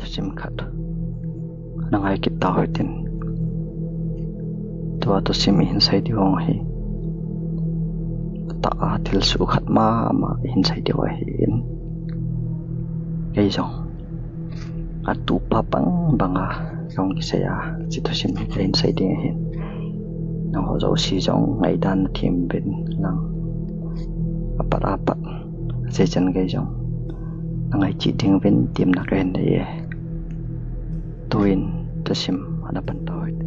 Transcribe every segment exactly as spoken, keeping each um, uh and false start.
Thusim khat na ngai kit tau hitin. Tua thusim ihin sei diu hi, atah a thilsoh khat mama ihin sei diu ahin. Kei jong atupa bang banga jong kisei a, hiche thusim hi kahin sei ding ahin. Nangho jouse jong ngaidan nathem uvin lang, apat apat, asei chan gei jong na ngai cheh ding uvin temna kahin nei e. Tuin thusim ana pan tau hite.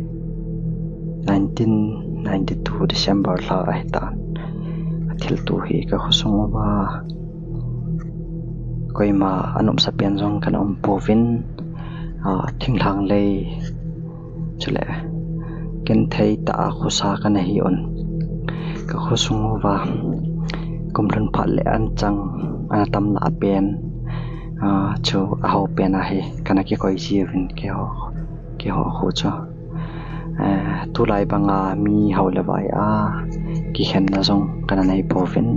Nineteen ninety-two December lha ahitan. Athilto hi ka khosung uva koima anopsa pen jong kana um pouvin, a, thinglhang lei, chule genthei tah a khosa kana hi un. Ka khosung uva kum lhun phat le anchang ana tam na pen, a, chu aho pen ahi, kana kikoi jiuvin keiho, keiho kho chu. Eh, tulai banga mi hao le vai a kikhenna jong kana nei pouvin,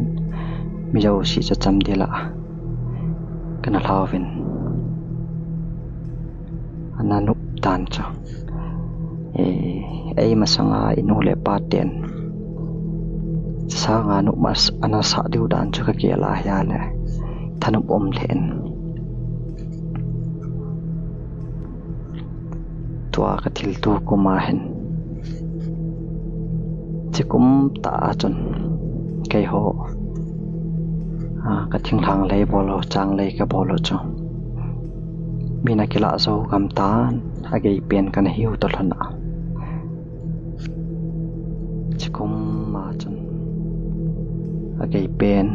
mi jouse chu chamdel a kana lhauvin. Ana nop dan chu, eh, ei masanga inu le ipa ten sanga nop mas ana sah diu dan chu ka gel a ahile thanop um lheh in. Tua ka thilto kum a hin, hiche kum tah a chun keiho, a, ka thinglhang lei bol u, chang lei ka bol u chu min akilah jou gam tan, agei pen kana hiu toh lhon a. Hiche kum a chun agei pen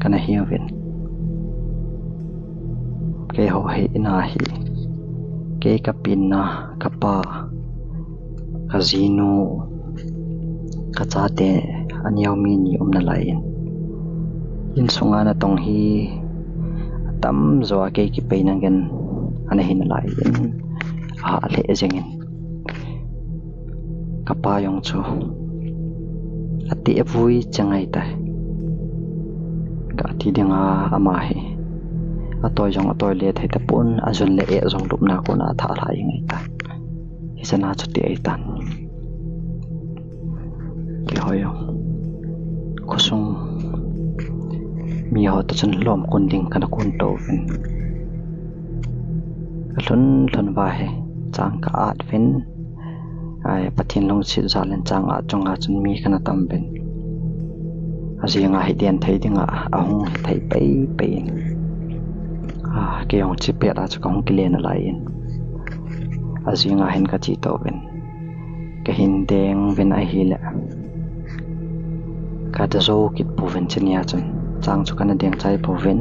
kana hiuvin. Keiho hi in a hi, kei ka penna, ka pa, ka jinu, ka chate, aneo mi ni um nalai in. Insunga natong hi atamjo a kei kipeina ngen ana hi nalai in, ahah lheh jeng in. Ka pa jong chu ati avui cheng ahitai. Kati dinga ama hi atoi jong atoi le thei tapon, ajun le eh jong lupna kona athah lha jeng ahitai. Hichan a chuti ahitan. Keiho jong khosung miho toh chun lom kon ding kana kon touvin. Ka lhun lhun uva hi chang ka at uvin. Ai, Pathen lungset jal in chang at chunga chun mi kana tam uvin. Ajing a hi den thei dinga ahung hi thei pei pei in. A, kei jong hiche pet a chu kahung kile nalai in. Ajing a hin kache touvin. Kahin deng uvin ahile, kada jou kit pouvin hiche nia chun. Chang chu kana deng chai pouvin.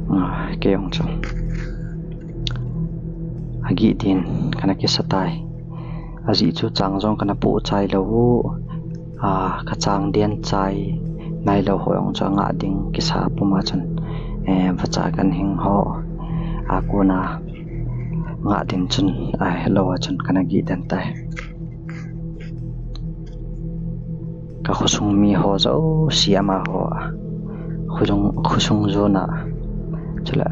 A, kei jong chu agih din kana kisa tai. Ajeh chu chang jong kana poh chai lou u, a, ka chang den chai nailou ho jong chu angah ding kisa puma chun, eh, vacha kan hing ho a kona ngah ding chun, a, lou a chun kana gih den tai. Ka khosung miho jouse amaho a khosung, khosung jona, chule,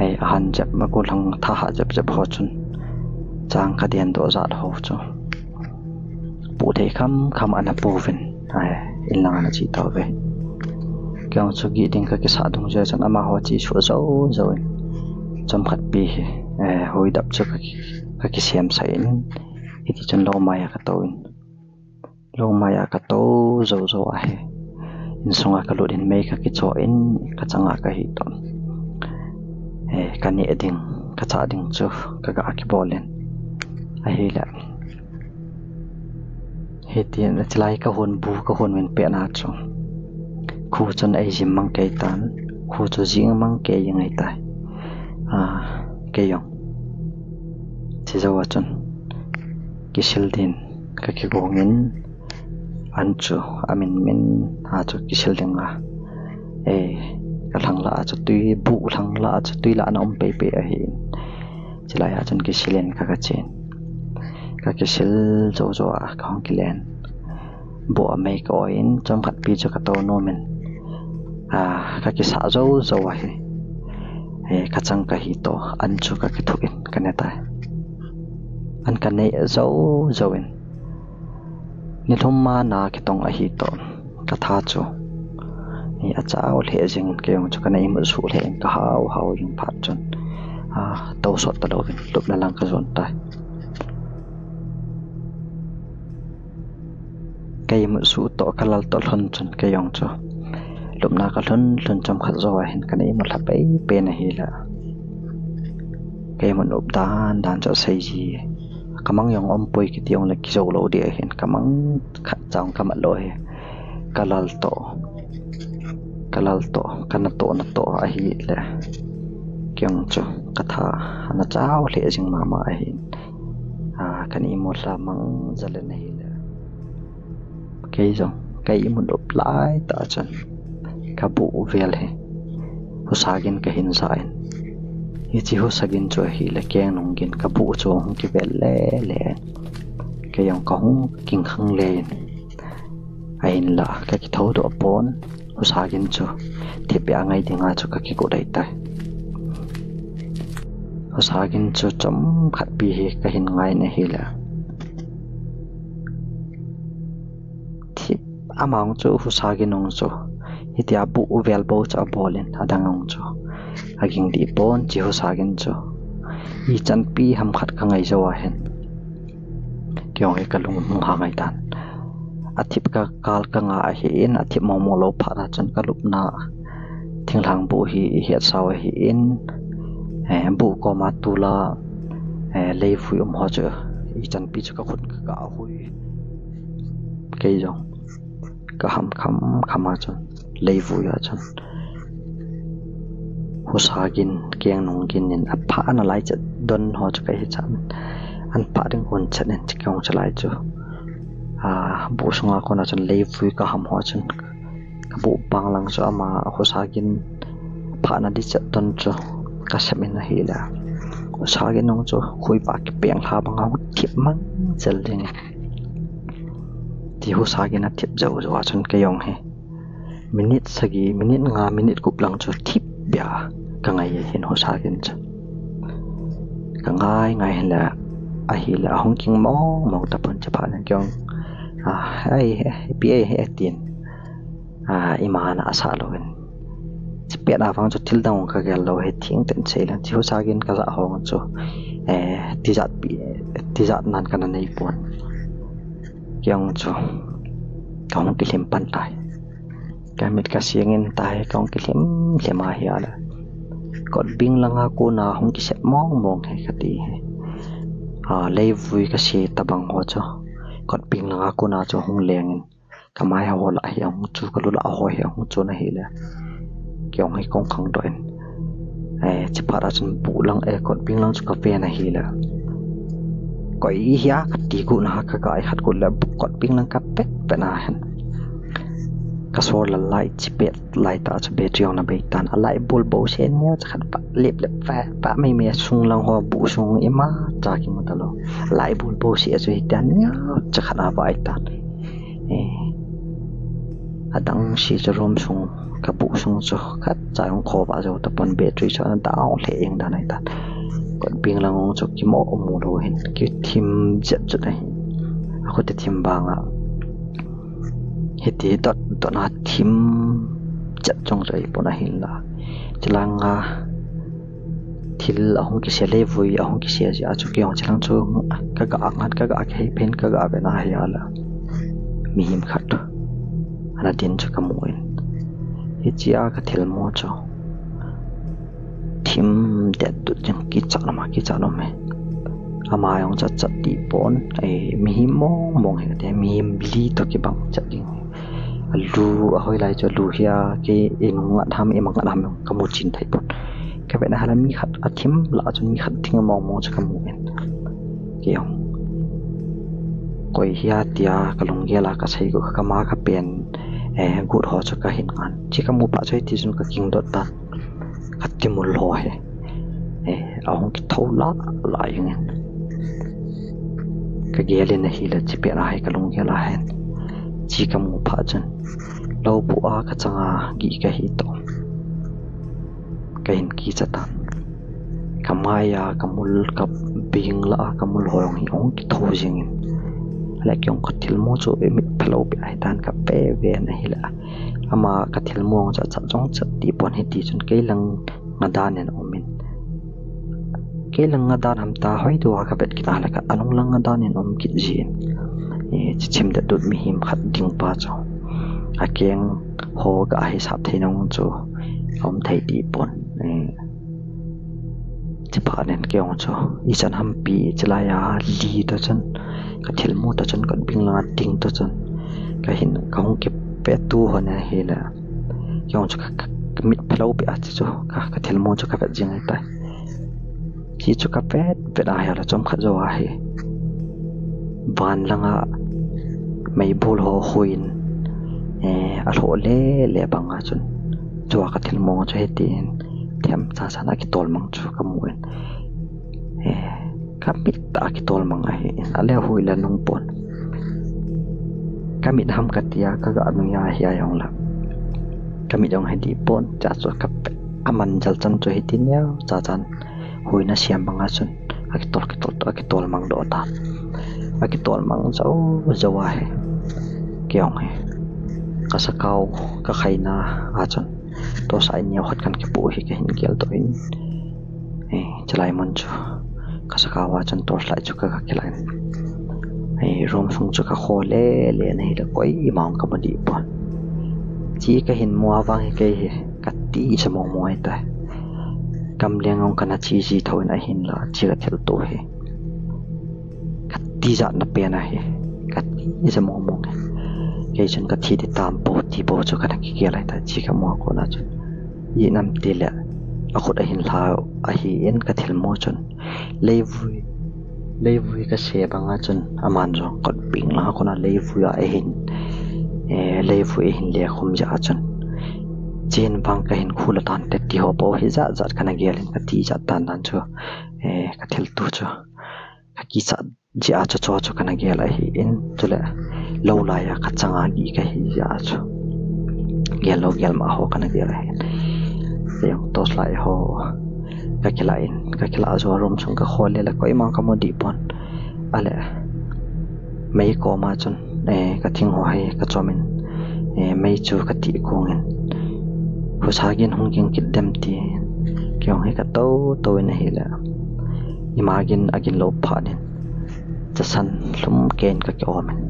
ai, ahan jep, agollhang thahat jep jep ho chun chang kaden doh jat ho chu poh thei kham kham ana pouvin, ai, in lang ana che tauve. Kei jong chu gih ding kakisah dungjuia chun amaho che suh jou jou in, chomkhat pi hi, eh, huidap chu kaki, kakisem sah in, hiti chun lou mai a katou in. Lou mai a katou jou jou ahi. Insunga kalut in mei kakicho in kachanga kahi toh. Eh, kaneh ding, kachah ding chu kaga kibol in. Ahile, hitin, chulai kahon bu, kahon uvin pet na chu, kho chun eijim mang kei tan, kho chu jing mang kei jeng ahitai. A, kei jong hiche jou a chun kisil din kakigong in, an chu amin min a chu kisil ding a, eh, kalhang lah a chu tui, buh lhang lah a chu tui lah ana um pei pei ahin. Chulai a chun kisil in kaga chen. Kakisil jou jou a kahung kilen. Buh a mei ka-oi in, chomkhat pi chu katou nom in. A, kakisah jou jou ahi. Eh, kachang kahi toh, an chu kakithuh in kane tai. An kanei jou jou in. Nilhum mana kitong ahi toh, katha chu. Eh, achau lheh jing in, kei jong chu kana imut suh lheh in, kahau hau jing phat chun. Ah, tousot talou in, lupna lang kajon tai. Ka imut suh toh, kalal toh lhon chun kei jong chu lupna kalhun lhun chomkhat jou ahin kana imut lha pei pei in ahile. Ka imut up dan dan chu asei ji. Kamang jong umpoi kiti jongle kijou lou ding ahin kamang khat cha jong kamat lou ahi. Kalal toh. Kalal toh, kana toh natoh ahile. Kei jong chu katha ana chau lheh jing mama ahin. Ah, kana imut lha mang jal in ahile. Kei jong, ka imut up lai tah chun. Kabuh vel hi. Husa gin kahin ja in. Hiche husa gin chu ahile keng nung gin kabuh chu hung kivel le le. Kei jong kahung kingkhang le in. Ahinla, kakithou doh pon. Husa gin chu thip beh a ngai dinga chu kakigot dai tai. Husa gin chu chomkhat pi hi kahin ngai in ahile. Thip ama jong chu husa gin jong chu hitia buh vel bou chu abol in adang jong chu aging dih pon hiche husa gin chu. Ichan pi ham khat kangai jou ahin. Kei jong hi kalung hung hang ahitan. Athip kakal kanga ahin, athip mong mong lou phat a chun kalupna. Thinglhang buh hi ihet sau ahin, eh, buh koma tula, eh, leivui um ho chu ichan pi chu kakhut kaga hui. Kei jong kaham kham kham a chun. Leivui a chun. Husa gin, keng nung gin in aphah nalai chet don ho chu kahi chan. An phah ding un chet in chu kei jong chalai chu. Ah, buh sunga kona chun leivui kaham ho chun. Kabuh bang lang chu ama husa gin phah nading chet don chu kasem in ahile. Husa gin jong chu khui pa kipeng lha banga hung thip mang jel ding. Ti husa gin athip jou jou a chun kei jong hi. Minute sagi, minute nga, minute gup lang chu thip beh a kangai ahin husa gin chu. Kangai ngai hile, ahile, ahung king mong mong tapon hiche phat in kei jong. Ah, ai, ipi ahi tin. Ah, ima ana asah lou in. Hiche pet a vang chu thil dang kagel lou hi theng ten sei lang. Hiche husa gin kaja ho chu. Eh, tijat pi, tijat nan kana nei pon. Kei jong chu. Kahung kilhem pan tai. Kamit kasing in tai, kahung kilhem lhem ahi ale. Kot bing langa kona hung kisep mong mong hi kati hi. Ah, leivui kase tabang ho chu. Kot bing langa kona chu hung leng in. Kamai ho lah hi ahung chu, kalu lah ho hi ahung chu ahile. Kei jong hi kahung khang doh in. Eh, hiche phat a chun buh lang, eh, kot bing lang chu kaven ahile. Koi hia kati gu na kaga i khat gu le kot bing lang kapet pet na hen. Kasol la light hiche pet lai tah chu battery jong ana bei tan. A light bulb bouseh neo chakhat pa lep lep pa pa mai mai sung lang ho buh sung imacha kimu talou. Light bulb bouseh chu hitia neo chakhat a vah tan. Eh, adang si chu room sung, kabuh sung chu khatcha jong khovah jou tapon battery chu ana down lheh jeng dan ahitan. Kot bing lang jong chu kimo mu lou hin kithim jep jep ahi. Akhuti thim banga. Hiti dot dot na thim chet chong chu ahipon ahinla. Chulanga thil ahung kise, leivui ahung kise jeh a chu kei jong chulang chu kaga ngat, kaga kihei pen, kaga ve na hi ala. Mihem khat ana din chu kamu in. Hichea kathilmu chu. Thim det dut jeng kichat lama, kichat lama. Ama jong chat chat dih pon, eh, mihem mong mong hi kati, mihem li toh kibang chat ding. Alu, ahoilai chu alu hia, kei inung ngat ham, ima ngat ham, kamu chin thei pon. Kavet na hala mi khat athim lah chun mi khat thim mong mong chu kamu in. Kei jong. Koi hia tia kalunggel a kasei gu kama kapen, eh, gut ho chu kahin ngan. Hiche kamu phat chu hiti chun kaking dot tan. Katimul ho hi. Eh, ahung kithou lah lah jeng in. Kagel in ahile hiche pet a hi kalunggel a hin. Hiche kamu phat chun. Lou buh a kachanga gih kahi toh. Kahin kicha tan. Ka mai a, ka mul, ka bing lah a, ka mul ho jong hi ahung kitho jing in. Ahile kei jong ka thilmu chu mit phalou beh ahi tan, ka ve ve in ahile. Ama ka thilmu jong chu achat jong chat deh pon, hiti chun kei lang nga dan in aum in. Kei lang nga dan ham ta, hoi tua ka vet kit a le ka, anung lang nga dan in aum kit jin. Eh, chi chim det dut mihem khat ding pa chu. Akeng ho ka ahi sap thei nung chu aum thei deh pon. Eh, chi phat in kei jong chu ichan ham pi, chi lai a li ta chun, ka thilmu ta chun, ka bing lang a ding ta chun, ka hin, ka hung kipe tu ho ne hile. Kei jong chu ka, ka, ka mit phalou beh a chi chu, ka, ka thilmu chu ka vet jing ahitai. Chi chu ka vet vet a hile chomkhat jou a hi van lang a meibol ho hui in, eh, alhoh le le bang a chun, chua ka thilmu chu hitin themcha chan a kitol mang chu ka mu in. Eh, ka mit tah a kitol mang ahi in, ale hui le nung pon. Ka mit ham ka tia, ka ga nui a hi a jong la. Ka mit jong hi deh pon, cha chu ka pe, aman jal chan chu hiti neo cha chan. Hui na siam bang a chun, akitol, kitol, akitol mang doh ta. Akitol mang jou, jou a hi. Kei jong hi. Ka sakao, ka khaina a chun. Torchlight neo khat kan kipu hi ka hin gel doh in. Eh, chulai mun chu ka sakao a chun torchlight chu ka, ka kilah in. Eh, room sung chu ka kho le le in ahile koima jong ka mu deh pon. Chi ka hin mu a vang hi kei hi ka tija mong mong ahitai. Kam leng jong kana chi ji thou in ahinla, chi ka thilto hi ka tijat na pen ahi, ka tija mong mong e. Kei chun ka thi ding tam po ti bou chu kana kigel ahitai, chi ka mu a kona chun. Ijeh inem itile, akhut ahin lha ahi in ka thilmu chun. Leivui, leivui ka se bang a chun, aman jong kot bing lang a kona leivui a ahin, eh, leivui ahin lekhum jeh a chun. Chin vang ka hin khula tan te ti ho bou hi jat jat kana gel in ka tijat dan dan chu, eh, ka thilto chu. Ka kichat jeh a chu, chu, chu kana gel ahi in, chule lou lai a ka chang a gih ka hi jeh a chu. Gel lou gel ma ho kana gel ahi in. Kei jong torchlight ho ka kilah in, ka kilah jou a room sung ka kho le le koima ka mu deh pon. Ale, mei koma chun, eh, ka thing ho hi ka chom in, eh, mei chu ka tih kong in. Husa gin hung ging kit dem tin, kei jong hi ka tou tou in ahile. Ima gin agin lou phat in. Chasan lhum kei in ka ki-om in.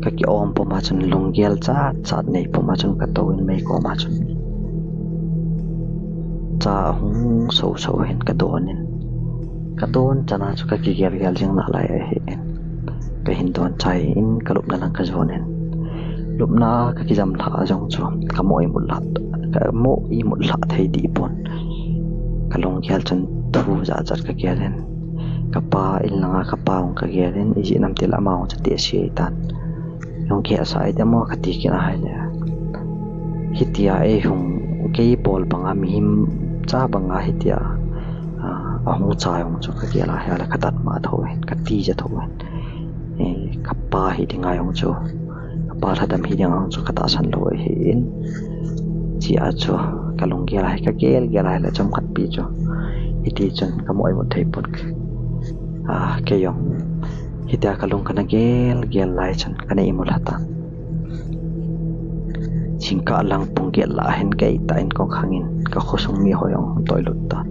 Ka ki-om pum a chun lunggel chat chat nei pum a chun ka tou in mei koma chun. Cha ahung so so hin ka don in. Ka don chan a chu ka kigel gel jing nalai ahi in. Ka hin don chai in ka lupna lang ka jon in. Lupna ka kijam lhah a jong chu ka mo imut lhah, ka mo imut lhah thei deh pon. Ka lunggel chun thu jat jat ka gel in. Ka pa in lang a ka pa jong ka gel in, ijeh inem itile ama jong chu tehse ahi tan. Jong kihetsah ahi dem o ka ti kit a ahile. Hitia eihung kei bol bang a mihem cha bang a hitia, ah, ahung cha jong chu ka gel a ahile ka dat ma thou in, ka tija thou in. Eh, ka pa hi ding a jong chu, ka pa lhadam hi ding a jong chu ka tahsan lou ahi in. Chi a chu ka lunggel ahi, ka gel gel ahile chomkhat pi chu. Hiti chun ka mo imut thei pon. Ah, kei jong. Hitia ka lung kana gel gel lai chun kana imut lha tan. Jingkah lang pung get lah a hin gei tah in kong khang in ka khosung mi ho jong hung toilut tan.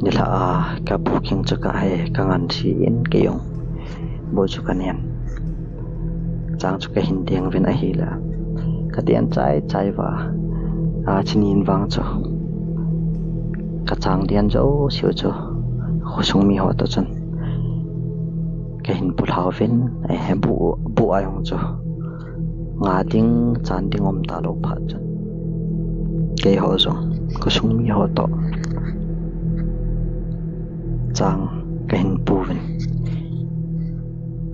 Nilhah a ka bu khing chu ka he ka ngan si in kei jong bu chu ka nem. Chang chu ka hin deng uvin ahile. Ka den chai chai uva. A, chinin vang chu. Ka chang den jouse u chu. Khosung mi ho toh chun. Ka hin pu lha uvin, eh, bu, bu a jong chu. Nga ding, chan ding um talou phat chun. Kei ho jong, khosung mi ho toh. Chang ka hin pu uvin.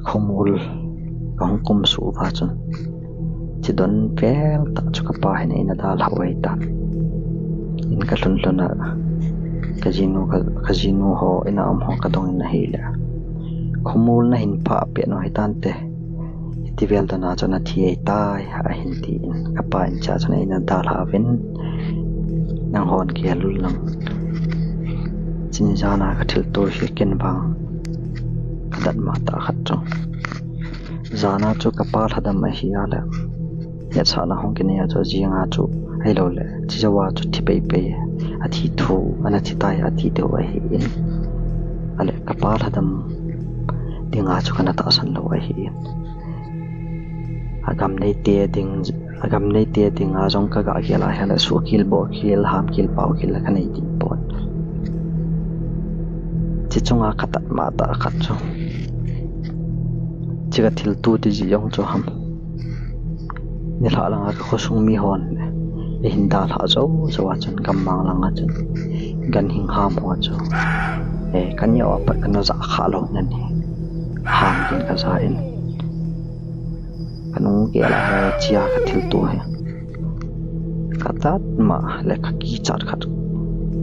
Khomul ka hung kum suh uva chun. Chidon vel tah chu ka pa hin eina dalha u ahitan. In ka lhun lhun a, ka jinu, ka, ka jinu ho, in a um ho ka dong in ahile. Khomul na hin phah peh u ahitan te. Hiti vel dona chu na thi ahitai, ahin tin. Ka pa in cha chun eina dalha uvin. Nang hon kei lul lang. Chuni jana ka thilto hi ken vang ka dat ma ta khat chu. Jana chu ka pa lhadam ahi a le. Hetsahna hung kinei a chu jinga chu ahilou le. Chijou a chu thi pei pei. A thi thu, ana thi tai a thi deu ahi in. A le ka pa lhadam dinga chu kana tahsan lou ahi in. A gam neite ding, a gam neite dinga jong ka ga gel a hile, suhkhel, bohkhel, hamkhel, paokhel la ka nei ding pon. Chi chunga ka tat ma ta khat chu. Chi ka thilto ti ji jong chu ham. Nilhah langa ka khosung mi hon. Ei hin dalha jou jou a chun gammang langa chun. Ganhing ham ho chu. Eh, ka neo a pat kana ja kha lou ngen hi. Ham din ka ja in. Ka nung gel a hi chia ka thilto hi. Ka tat ma le ka kichat khat.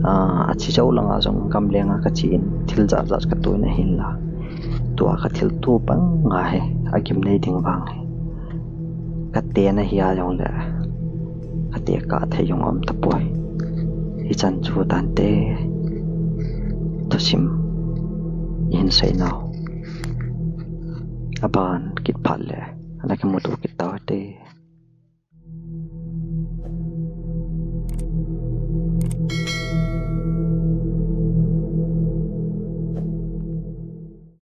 Ah, a chi jou langa jong gamlenga ka chi in thil jat jat ka toh in ahin la. Tua ka thilto banga hi, a gimnei ding vang hi. Ka tena hi a jong le. Ka tekah thei jong um tapoi. Hichan chu tante. Thusim. I hin sei nau. Aban kit phat le. Ana kimuto kit tau te.